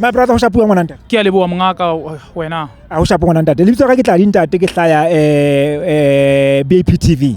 My brother, ho shapuwa ngwana ntate. Ke a leboha mongaka wena. A ho shapuwa ngwana ntate. Lebitso la ka ke Tladi ntate, ke hlaya BAP TV.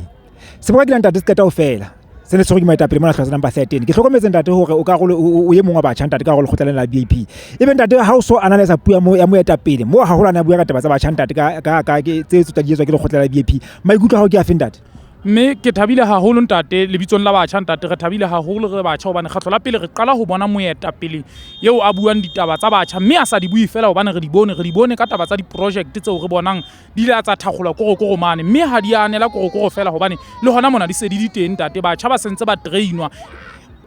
Seboka ke la ntate se qeta ho fela. Se ne se ke moetapele mona hlwatswa number 13. Ke hlokometse ntate hore o karolo o ye mongwe wa batjha ntate ka hare ho lekgotla lena la BAP. Ebe ntate ha o so analysa puo ya moetapele mo haholo a ne a bua ka taba tsa batjha ntate ka ke tse tsa di etswa ke lekgotla la BAP. Maikutlo a hao ke afe ntate? Mme ke thabile haholo ntate, lebitsong la batjha ntate, re thabile haholo re batjha hobane kgetlo la pele re qala ho bona moetapele eo a buang ditaba tsa batjha, mme a sa di bue fela hobane re di bone, re di bone ka taba tsa di-project tseo re bonang di ile tsa thakgolwa korokoro mane, mme ha di a anela korokoro fela hobane le hona mona di se di di teng ntate. Batjha ba sentse ba trainwa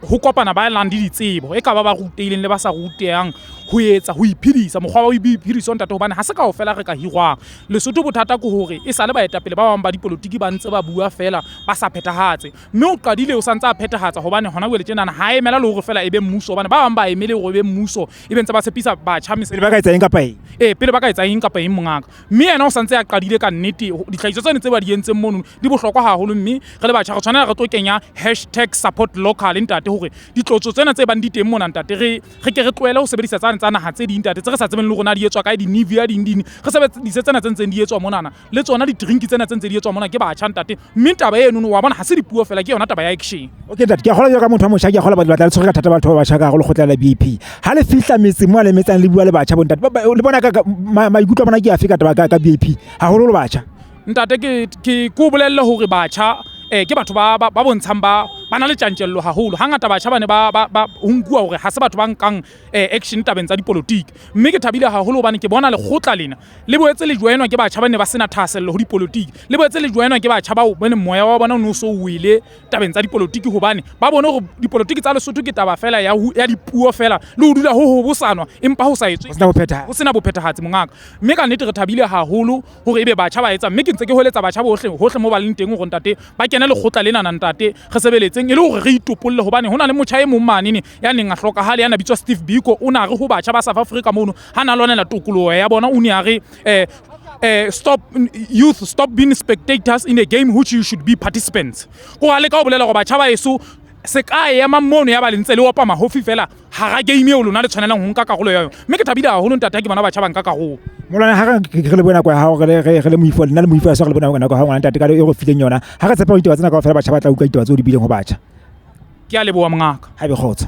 ho kopana ba nang le ditsebo, e ka ba ba rutehileng le ba sa rutehang, ho etsa ho iphedisa, mokgwa wa ho iphediso ntate, hobane ha se kaofela re ka hirwang. Lesotho bothata ke hore e sale baetapele ba bang ba dipolotiki ba ntse ba bua fela ba sa phethahatse, mme o qadile o santse a phethahatsa hobane hona jwale tjenana ha emela le hore fela e be mmuso, hobane ba bang ba emele hore e be mmuso, e be ntse ba tshepisa batjha Pele ba ka etsa eng kapa eng? Ee, pele ba ka etsa eng kapa eng mongaka. Mme yena o santse a qadile ka nnete. Ditlhahiso tsene tse ba di entseng mono di bohlokwa haholo, mme re le batjha re tshwanela re tlo kenya #SupportLocal ntate, hore ditlotso tsena tse bang di teng mona ntate, re ke re tlohele ho sebedisa tsane tsa naha tse ding ntate, tse re sa tsebeng le rona di etswa kae, di-Nivea ding ding, re sebedise tsena tse ntseng di etswa monana, le tsona di-drink tsena tse ntse di etswa mona ke batjha ntate. Mme taba eno wa bona ha se dipuo fela, ke yona taba ya action. Okay ntate, ke a kgolwa jwalo ka motho wa motjha, ke a kgolwa batla le tshwere ka thata batho ba batjha ka hare ho lekgotla la BAP. Ha le fihla metseng mo le metsang le bua le batjha bo ntate, le bona ka maikutlo a bona ke afe ka taba ka BAP, haholoholo batjha? Ntate, ke o bolelle hore batjha ke batho ba bontshang ba na le tjantjello haholo. Hangata batjha ba ne ba ho nkuwa hore ha se batho ba nkang action tabeng tsa dipolotiki, mme ke thabile haholo hobane ke bona lekgotla lena le boetse le joinwa ke batjha ba ne ba sena thahasello ho dipolotiki, le boetse le joinwa ke batjha bao bane moya wa bona o ne o so wele tabeng tsa dipolotiki, hobane ba bone hore dipolotiki tsa Lesotho ke taba fela ya dipuo fela le ho dula ho hobosanwa, empa ho sa etswe, ho sena bophethahatsi mongaka. Mme ka nnete re thabile haholo hore ebe batjha ba etsa, mme ke ntse ke hweletsa batjha bohle hohle moo ba leng teng hore ntate ba kene lekgotla lena na ntate, re sebeletseng e le hore re itopolle, hobane ho na le motjha e mong manene ya neng a hlokahale ya na bitswa Steve Biko. O na re ho batjha ba South Africa mono ha na lwanela tokoloho ya bona, o ne a re stop youth, stop being spectators in a game which you should be participants. Ko a leka ho bolela hore batjha ba eso se ka ema mono ya ba le ntse le opa mahofi fela hara game eo lona le tshwanelang ho nka karolo ya yona. Mme ke thabile haholo ntate ha ke bona batjha ba nka karolo. Molwana, ha re le bona nako ya hao, re le moifo, nna le moifo ya so re le bona nako ya hao ngwana ntate ka e re fileng yona. Ha re tshepa hore ditaba tsena kaofela batjha ba tla utlwa ditaba tseo di bileng ho batjha. Ke a leboha mongaka. Ha be kgotso.